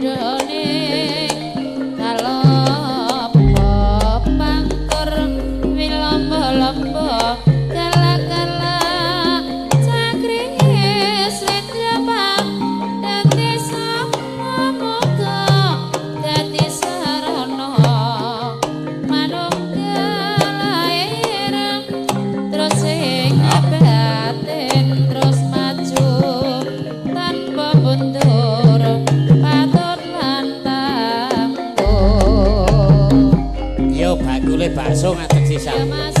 Padane kalopo pangkur wilombo-lombo kala-kala cakringe slendra dadi samuga dadi sarana manunggal lair terus ing batin terus maju tanpa mundur patut lan tangguh. Yo bakule bakso ngadeg Ya sisan. Mas.